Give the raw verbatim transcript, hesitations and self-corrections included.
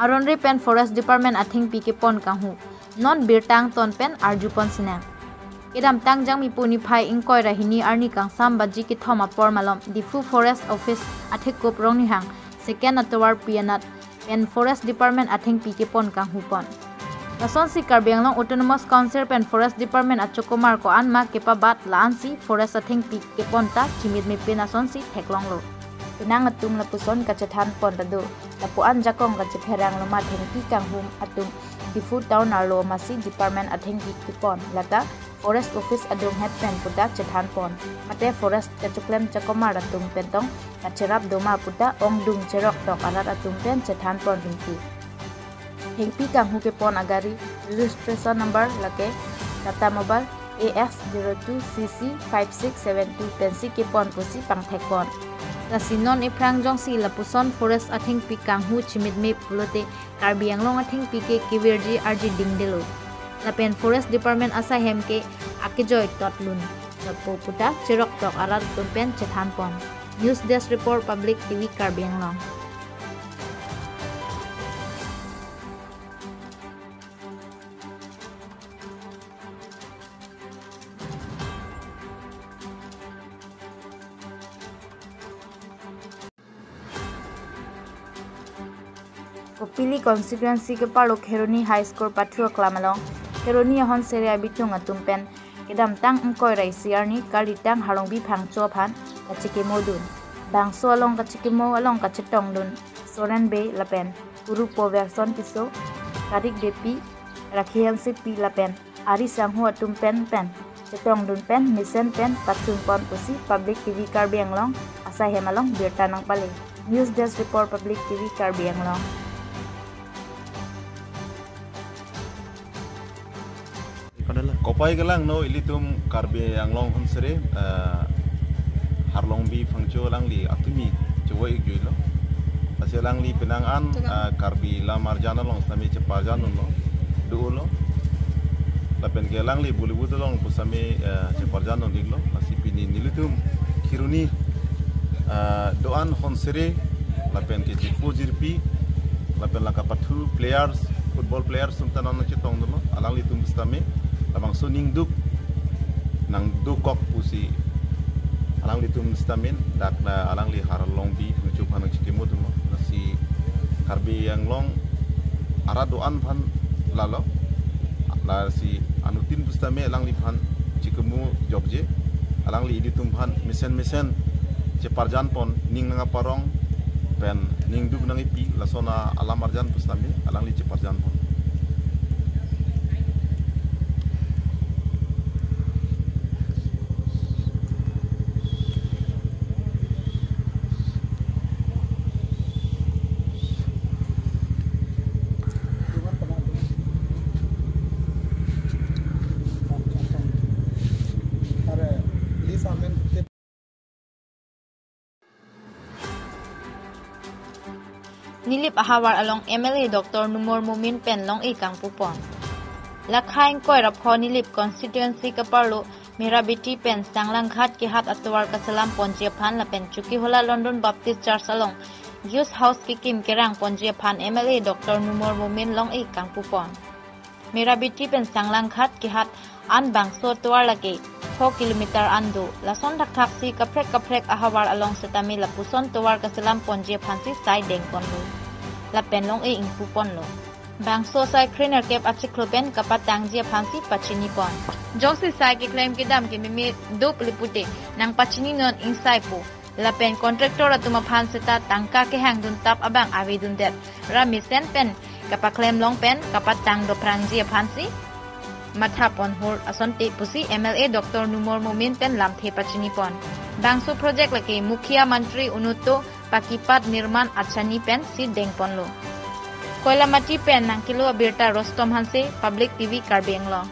Aron re pen Forest Department athengpi kepon kanghu. Non birta angton pen arjupon sinang. Kedamtang Jangmipo niphai ingkoi ra hini arni kangsam baji kethom apor malom Diphu Forest Office athekup Rongnihang second atovar pi anat pen Forest Department athengpi kepon kanghupon. Lasonsi Karbi Anglong Autonomous Council pen Forest Department achokomar ko-an ma kepabat la-ansi forest athengpi kepon ta chimit mepin asonsi theklonglo. Penang atum lapuson kachethanpon ta do, lapu-an jakong kachepherang loma thengpi kanghum atum Diphu town arlo masi department athengpi kepon lata Forest Office adunghet pen puta chethanpon. Mate forest kachoklem chokomar atum pen tong kacherap doma puta ongdung cherok tok arat atum pen chethanpon ringki. Thengpi kanghu kepon agari registration number lake Tata Mobile A X zero two C C five six seven two pensi kepon pusi pangthekpon. Lasi non ephrang jongsi lapuson forest athengpi kanghu chimit me pulote Karbi Anglong athengpi ke kevirji arji dingdelo. Lapen Forest Department asaihem ke akejoi totlun lapu puta cherok tok arat atum pen chethanpon. News Desk Report, Public T V Karbi Anglong. Kopili constituency keparlo Kheroni High School pathu aklam along Kheroni ahon sere abitung atum pen kedamtang ingkoi ra isi arni kalitang Harlongbi Phangcho aphan kachekimo dun. Bangso along kachekimo along kachetong dun Soren Bey lapen Kurupo Verson Tisso, Karik Beypi, Rakhi Hansepi lapen ari sangho atum pen pen chetong dun pen mesen pen patsun pon pusi Public T V Karbi Anglong asaihem along birta nangpale. News Desk Report, Public T V Karbi Anglong. Kopai kelangno ilitum Karbi Anglong ahon sere, eh, Harlongbi Phangcho alangli atumi chowai ikjuilo. Lasi alangli penang an, eh, Karbi lam arjan along sami cheparjan dunlo, dolo. Lapen ke alangli Bollywood along pusami, eh, cheparjan dun iklo. Lasi pini nelitum Kheroni, eh, do-an ahon sere lapen ke jirpo jirpi lapen lake pathu players, football players atum ta nangchetong dunlo, alanglitum sitame labangso ningduk nangdukok pusi alanglitum sitame dak na alangli Harlongbi Phangcho aphan nangchekimo dunlo. Lasi Karbi Anglong arat do-an aphan lalo, lasi anuttin pusitame alangliphan chekimo jokje, alangli ilitum aphan mesen mesen cheparjan pon, ning nangparong pen ningduk nangpi, lason alam arjan pusitame alangli cheparjan pon. Nilip ahavar along M L A Doctor Numal Momin pen long-e kangpupon. Lakha ingkoi ra pho Nilip constituency keparlo Mera Beti pen Sanglanghat kehat atovar kaselam ponji aphan lapen Chokihola London Baptist Church along guest house kekim kerang ponji aphan M L A Doctor Numal Momin long-e kangpupon. Mera Beti pen Sanglanghat kehat an bangso tovar lake pho kilometer an do. Lason thakthaksi kaprek kaprek ahavar along setame lapuson tovar kaselam ponji aphansi sai dengponlo. Lapen long-e ingpuponlo. Bangso sai krenerkep achiklo pen kapatangji aphansi pachinipon. Jongsi sai keklem kedam kememe do pulote nangpachini non ingsaipo. Lapen contractor atum aphan seta tangka kehang duntap abang avedundet ra mesen pen kapaklem long pen kapatang dophrangji aphansi mathapon hur asonte pusi M L A Doctor Numal Momin pen lamthe pachinipon. Bangso project lake Mukhya Mantri Unnoto Pakipat Nirman Achani pensi dengponlo. Koilamati pen nangkelo abirta Rostom Hanse, Public T V Karbi Anglong.